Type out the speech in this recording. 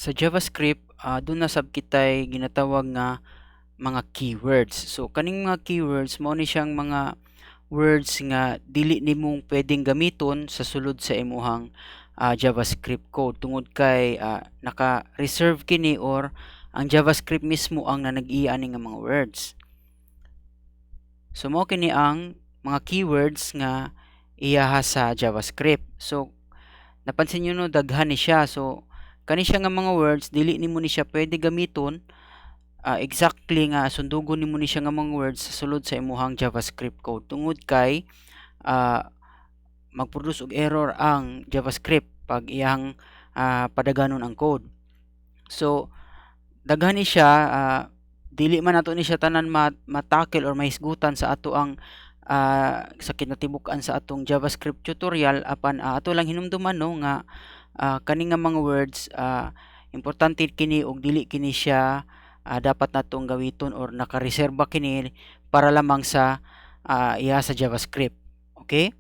Sa JavaScript, duna sab kitay ginatawag nga mga keywords. So kaning mga keywords, mao ni siyang mga words nga dili nimo pwedeng gamiton sa sulod sa imuhang JavaScript code tungod kay naka-reserve kini or ang JavaScript mismo ang nanag-iya ani nga mga words. So mao kini ang mga keywords nga iyaha sa JavaScript. So napansin niyo, no, daghan ni siya. So kani siya nga mga words, dili nimo ni siya pwede gamiton exactly nga sundugon nimo ni siya nga mga words sa sulod sa imuhang JavaScript code tungod kay magproduce og error ang JavaScript pag iyang padaganon ang code. So daghan ni siya, dili man nato ni siya tanan ma-tackle or mahisgutan sa ato ang sa kinatibuk-an sa atong JavaScript tutorial, apan ato lang hinumduman, no, nga kani nga mga words, importante kini og dili kini siya dapat natong gawiton or nakareserba kini para lamang sa iya sa JavaScript. Okay?